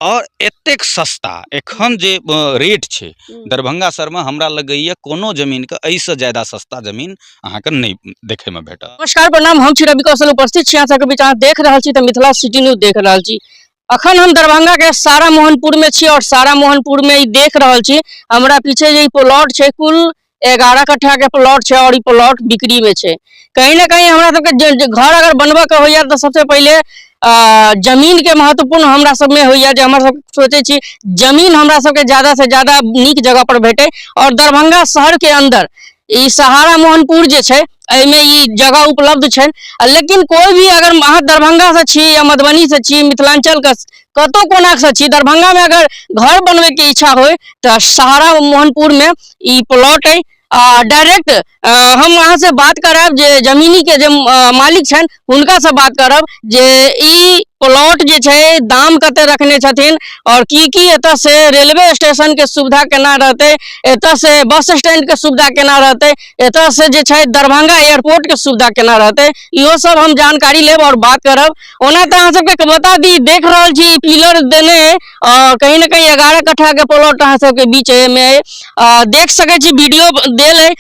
आओर एतेक सस्ता एखन जे रेट छै दरभंगा शहरमे, हमरा लगैए कोनो जमीनके एहिसँ ज्यादा सस्ता जमीन अहाँके नहि देखैमे भेटत। नमस्कार, प्रणाम। हम छी रवि कौशल, उपस्थित छी अहाँ सबके बीच। अहाँ देख रहल छी तऽ मिथिला सिटी न्यूज देख रहल छी। अखन हम दरभंगा के सारा मोहनपुर में छी और सारा मोहनपुर में ई देख रहल छी, हमरा पीछे जे ई प्लॉट छै, कुल 11 कट्ठा के प्लॉट छै और ई प्लॉट बिक्री में छै। कहीं ना कहीं हमरा सबके जे घर अगर बनबऽ के होइया तऽ सबसे पहिले जमीन के महत्वपूर्ण हमरा सब में होइया, जे हमरा सब सोचे छी जमीन हमरा सबके ज्यादा से ज्यादा नीक जगह पर भेटे। और दरभंगा शहर के अंदर ई सहारा मोहनपुर जे छै, एहिमे ई जगह उपलब्ध छै। लेकिन कोई भी अगर अहाँ दरभंगा से छी या मधुबनी से छी, मिथिलांचल के कतौ कोना से छी, दरभंगा में अगर घर बनवे के इच्छा होय तऽ सहारा मोहनपुर में ई प्लॉट है। डायरेक्ट हम अहाँ से बात करब, जे जमीनी के जे मालिक छनि हुनका से बात करब जे ई प्लॉट जे छै दाम कते रखने छथिन और की की एतऽ से रेलवे स्टेशन के सुविधा केना रहतै, एतऽ से बस स्टैंड के सुविधा केना रहतै, एतऽ से जे छै दरभंगा एयरपोर्ट के सुविधा केना रहतै, इहो सब हम जानकारी लेब और बात करब। ओना तऽ अहाँ सबके बता दी, देख रहल छी पिलर देने और कहीं ना कहीं 11 कट्ठा के प्लॉट अहाँ सबके बीच में है। देख सकै छी, वीडियो देल है,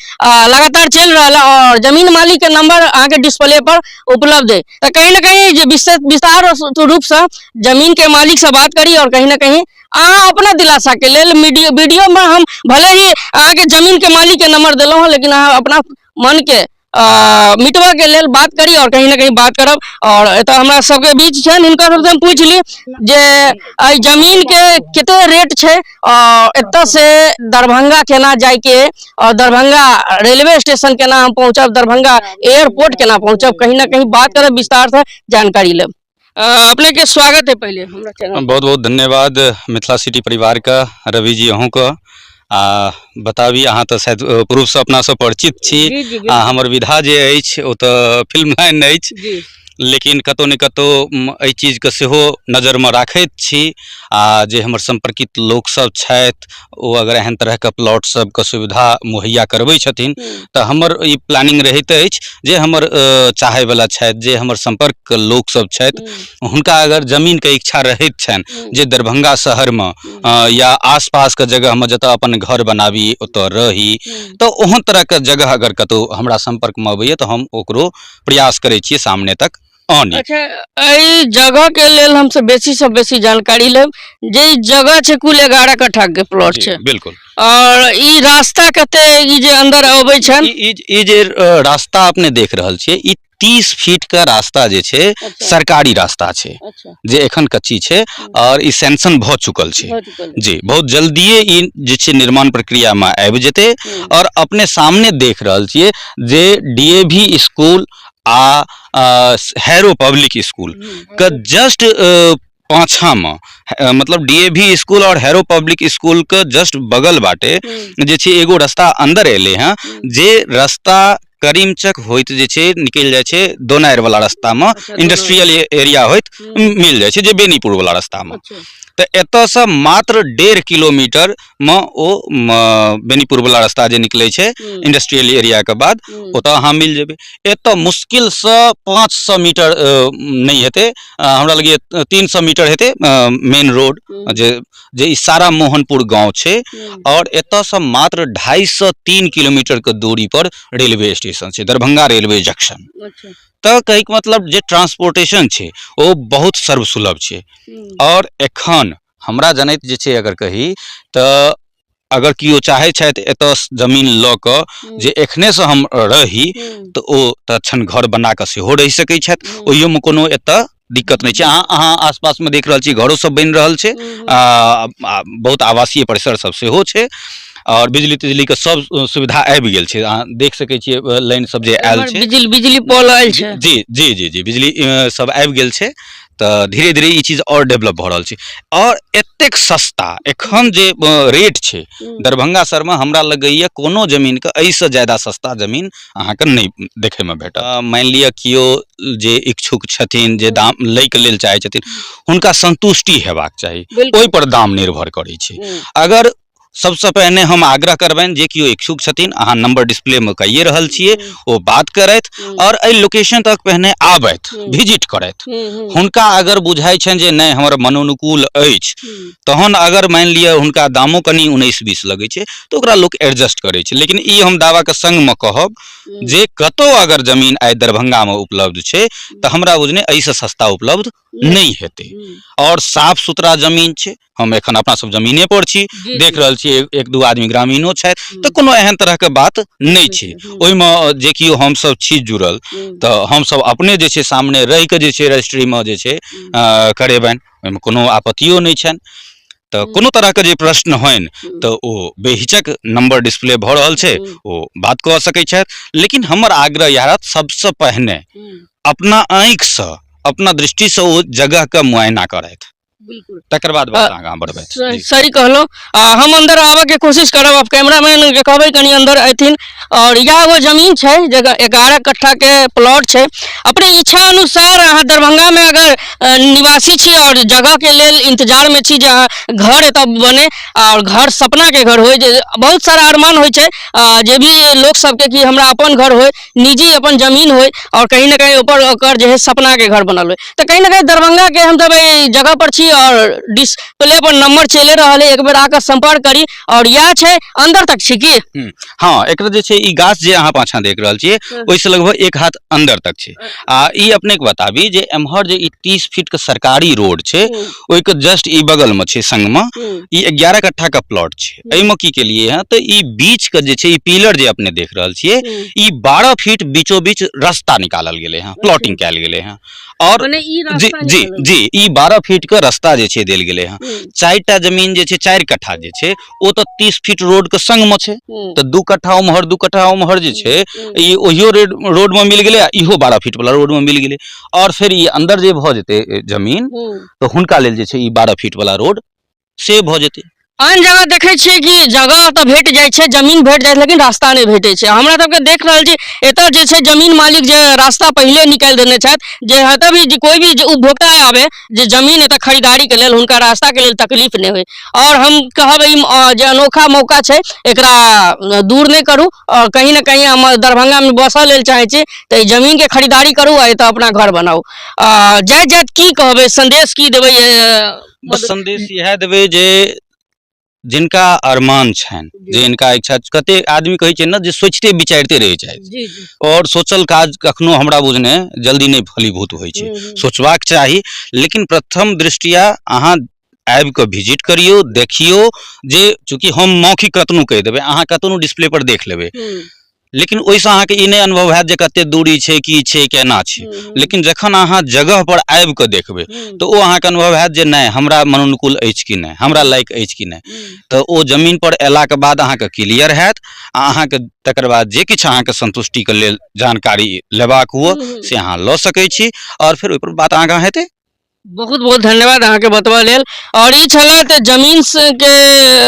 लगातार चलि रहल है और जमीन मालिक के नंबर अहाँके डिस्प्ले पर उपलब्ध है। तऽ कहीं ना कहीं जे विस्तार रूप से जमीन के मालिक से बात करी और कहीं ना कहीं अहाँ अपना दिलासा के लेल वीडियो में हम भले ही अहाँके जमीन के मालिक के नंबर देलहुँ हँ, लेकिन अहाँ अपना मन के मिटबऽ के लेल बात करी और कहीं ना कहीं बात करब। और एतऽ हमरा सबके बीच छनि, हुनका सबसे हम पूछि ली जे एहि जमीन के कते रेट छै और एतऽ से दरभंगा केना जायके और दरभंगा रेलवे स्टेशन केना हम पहुँचब, दरभंगा एयरपोर्ट केना पहुँचब, कहीं ना कहीं बात करब, विस्तार से जानकारी लेब। अपने के स्वागत है पहले हमरा चैनल। बहुत बहुत धन्यवाद मिथिला सिटी परिवारके, रवि जी अहूँके। आ बताबी, अहाँ तऽ शायद पूर्वसँ अपनासँ परिचित छी। जी जी आ हमर विधा जे अछि ओ तऽ फिल्म लाइन अछि, लेकिन कतहु ने कतहु एहि चीजके सेहो नजरिमे राखैत छी आ जे हमर सम्पर्कित लोकसभ छथि ओ अगर एहन तरहके प्लॉट सबके सुविधा मुहैया करबै छथिन तऽ हमर ई प्लानिंग रहैत अछि जे हमर चाहैवला छथि, जे हमर सम्पर्कके लोकसभ छथि, हुनका अगर जमीनके इच्छा रहैत छनि जे दरभंगा शहरमे या आसपासके जगहमे जतऽ अपन घर बनाबी, ओतऽ रही, तऽ ओहन तरहके जगह अगर कतहु हमरा सम्पर्कमे अबैए तऽ हम ओकरो प्रयास करै छियै सामने तक आनी। अच्छा, एहि जगह के लेल हमसब बेसी से बेसी जानकारी लेब जे ई जगह छै, कुल 11 कट्ठा के प्लॉट छै। बिल्कुल। और ई रास्ता कते ई जे अंदर अबै छनि? ई जे रास्ता अपने देख रहल छियै, ई 30 फीट के रास्ता जे छै, सरकारी रास्ता छै, जे एखन कच्ची छै और ई सैंक्शन भऽ चुकल छै। भऽ चुकल है। जी, बहुत जल्दिए ई जे छै निर्माण प्रक्रियामे आबि जेतै। और अपने सामने देख रहल छियै जे डीएवी स्कूल आ हैरो पब्लिक स्कूल के जस्ट पाछामे, मतलब डीएवी स्कूल और हैरो पब्लिक स्कूल के जस्ट बगल बाटे जे छै एगो रास्ता अंदर एलै हँ, जे रास्ता करीमचक होइत जे छै निकलि जाइ छै दोनारि वाला रास्तामे, इंडस्ट्रियल एरिया होइत मिल जाइ छै जे बेनीपुर वाला रास्तामे। तऽ एतऽसँ मात्र 1.5 किलोमीटरमे ओ बेनीपुर वाला रास्ता जे निकलै छै इंडस्ट्रियल एरियाके बाद, ओतऽ अहाँ मिल जेबै। एतऽ मुश्किलसँ 500 मीटर नहि हेतै, हमरा लगैए 300 मीटर हेतै मेन रोड, जे जे ई सारा मोहनपुर गाँव छै। और एतऽसँ मात्र 250 3 किलोमीटरके दूरी पर रेलवे स्टेशन छै, दरभंगा रेलवे जंक्शन। तऽ कहैके मतलब जे ट्रांसपोर्टेशन छै ओ बहुत सर्वसुलभ छै। और एखन हमरा जनैत जे छै अगर कही तऽ अगर केओ चाहै छथि एतऽ जमीन लऽ कऽ जे एखनेसँ हम रही, तऽ ओ तत्क्षण घर बना कऽ सेहो रहि सकै छथि। ओहियोमे कोनो एतऽ दिक्कत नहि छै। अहाँ आसपासमे देख रहल छी, घरो सब बनि रहल छै, आ बहुत आवासीय परिसर सब सेहो छै आओर बिजली तिजलीके सब सुविधा आबि गेल छै। अहाँ देख सकै छियै लाइन सब जे आयल छै, बिजली पोल आयल छै। जी जी जी जी, बिजली सब आबि गेल छै। तऽ धीरे धीरे ई चीज आओर डेवलप भऽ रहल छै। आओर एतेक सस्ता एखन जे रेट छै दरभंगा शहरमे, हमरा लगैए कोनो जमीनके एहिसँ ज्यादा सस्ता जमीन अहाँके नहि देखैमे भेटत। मानि लिअ केओ जे इच्छुक छथिन, जे दाम लैके लेल चाहै छथिन, हुनका संतुष्टि हेबाक चाही। ओहिपर दाम निर्भर करै छै। अगर सबसँ पहिने हम आग्रह करबनि जे केओ इच्छुक छथिन, अहाँ नंबर डिस्प्लेमे कहिए रहल छियै, ओ बात करथि आओर एहि लोकेशन तक पहिने आबथि, विजिट करथि। हुनका अगर बुझाइ छनि जे नहि हमर मनोनुकूल अछि, तहन अगर मानि लिअ हुनका दामो कनि 19-20 लगै छै तऽ ओकरा लोक एडजस्ट करै छै। लेकिन ई हम दावाके संगमे कहब जे कतौ अगर जमीन आइ दरभंगामे उपलब्ध छै तऽ हमरा बुझने एहिसँ सस्ता उपलब्ध नहि हेतै। आओर साफ सुथरा जमीन छै। हम एखन अपना सब जमीने पर छी, देख रहल छी एक दू आदमी ग्रामीणो छथि, तऽ कोनो एहन तरहके बात नहि छै। ओहिमे जे किओ हमसब छी जुड़ल, तऽ हमसब अपने जे छै सामने रहि कऽ जे छै रजिस्ट्रीमे जे छै करेबनि, ओहिमे कोनो आपत्तियो नहि छनि। तऽ कोनो तरहके जे प्रश्न होइन तऽ ओ बेहिचक नंबर डिस्प्ले भऽ रहल छै, ओ बात कऽ सकै छथि। लेकिन हमर आग्रह इएह रहत, सबसँ पहिने अपना आँखिसँ, अपना दृष्टिसँ ओ जगहके मुआयना करथि, बिल्कुल, तकर बाद बात आगाँ बढ़बै। सही कहलहुँ। हम अंदर आबऽ के कोशिश करब, अब कैमरामैन के कहबै कनि अंदर अयथिन। और इएह वो जमीन छै जगह 11 कट्ठा के प्लॉट छै। अपने इच्छा अनुसार अहाँ दरभंगा में अगर निवासी छी और जगह के लेल इंतजार में छी जे अहाँ घर एतऽ बने और घर सपना के घर होय, जे बहुत सारा अरमान होइ छै जे भी लोक सबके कि हमरा अपन घर होय, निजी अपन जमीन होय और कहीं ना कहीं ऊपर ओकर जे है सपना के घर बनल होय। तऽ कहीं ना कहीं दरभंगा के हम सब एहि जगह पर छी और डिस्प्ले पर नंबर चले रहल है, एक बेर आकर संपर्क करी। और इएह छै अंदर तक छी की? हँ, एकर जे छै ई गाछ जे अहाँ पाछाँ देख रहल छियै ओहिसँ लगभग एक हाथ अंदर तक छै। आ ई अपने के बताबी जे एम्हर जे ई 30 फीट के सरकारी रोड छै ओहिके जस्ट ई बगल में छै, संग में ई 11 कट्ठा के प्लॉट छै। एहिमे की केलिए हँ तऽ ई बीच के जे छै ई पिलर जे अपने देख रहल छियै ई 12 फीट बीचो बीच रास्ता निकालल गेलै हँ, प्लॉटिंग कयल गेलै हँ। और मने ई जी रास्ता जी निकालल। जी, ई 12 फीट के रास्ता जे छै देल गेलै हँ। 4टा जमीन जे छै 4 कट्ठा जे छै ओ तऽ 30 फीट रोड के संग में छै, तऽ 2 कट्ठा उम्हर 2 कट्ठा उम्हर जे छै ई ओहियो रोड में मिल गेलै आ इहो 12 फीट वाला रोड में मिल गेलै। और फेर ई अंदर जे भऽ जेतै जमीन तऽ हुनका लेल जे छै ई 12 फीट वाला रोड से भऽ जेतै। आन जगह देखै छियै कि जगह तऽ भेट जाइ छै, जमीन भेट जाइ छै, लेकिन रास्ता नहि भेटै छै। हमरा सबके देख रहल छी एतऽ जे छै जमीन मालिक जे रास्ता पहिले निकालि देने छथि जे एतऽ भी जे कोइ भी जे उपभोक्ता आबै जे जमीन एतऽ खरीदारीके लेल हुनका रास्ताके लेल तकलीफ नहि होइ। आओर हम कहब ई जे अनोखा मौका छै, एकरा दूर नहि करू। आओर कहीं ने कहीं हम दरभंगामे बसऽ लेल चाहै छी तऽ एहि जमीनके खरीदारी करू आ एतऽ अपना घर बनाउ। जाइत जाइत की कहबै, संदेश की देबै? बस संदेश इएह देबै जे जिनका अरमान छनि, जे इनका इच्छा, कते आदमी कहै छै ने जे सोचिते विचारिते रहै छथि और सोचल काज कखनो हमरा बुझने जल्दी नहि फलीभूत होइ छै। सोचबाक चाही, लेकिन प्रथम दृष्टिया अहाँ आबि कऽ विजिट करियौ, देखियौ जे चूँकि हम मौखिक कतनो कहि देबै, अहाँ कतनो डिस्प्ले पर देख लेबै, लेकिन ओहिसँ अहाँके ई नहि अनुभव हैत जे कते दूरी छै, की छै, केना छै। लेकिन जखन अहाँ जगह पर आबि कऽ देखबै तऽ ओ अहाँके अनुभव हैत जे नहि हमरा मनोनुकूल अछि कि नहि, हमरा लायक अछि कि नहि। तऽ ओ जमीन पर अयलाके बाद अहाँके क्लियर हैत आ अहाँके तकर बाद जे किछु अहाँके संतुष्टिके लेल जानकारी लेबाक हुए से अहाँ लऽ सकै छी आओर फेर ओहिपर बात आगाँ हेतै। बहुत बहुत धन्यवाद अहाँके बतबऽ लेल। और ई छलै तऽ जमीन के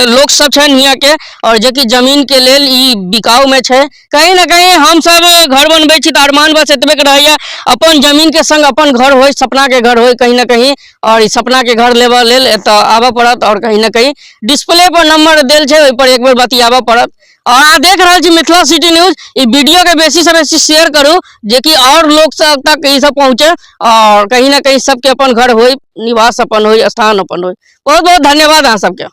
लोक सब छनि हियाँ के, और जेकि जमीन के लेल ई बिकाऊ में छै। कहीं ना कहीं हम सब घर बनबै छी तऽ अरमान बस एतबे के रहैया अपन जमीन के संग अपन घर होय, सपना के घर होय कहीं ना कहीं। और ई सपना के घर लेबऽ लेल एतऽ आबऽ पड़त और कहीं ना कहीं डिस्प्ले पर नंबर देल छै ओहि पर एक बेर बतियाबऽ पड़त। और अहाँ देख रहल छी मिथिला सिटी न्यूज, ई वीडियो के बेसी से बेसी शेयर करू जेकि और लोक सब तक ई सब पहुँचे और कहीं ना कहीं सबके अपन घर होय, निवास अपन होय, स्थान अपन होय। बहुत बहुत धन्यवाद अहाँ सबके।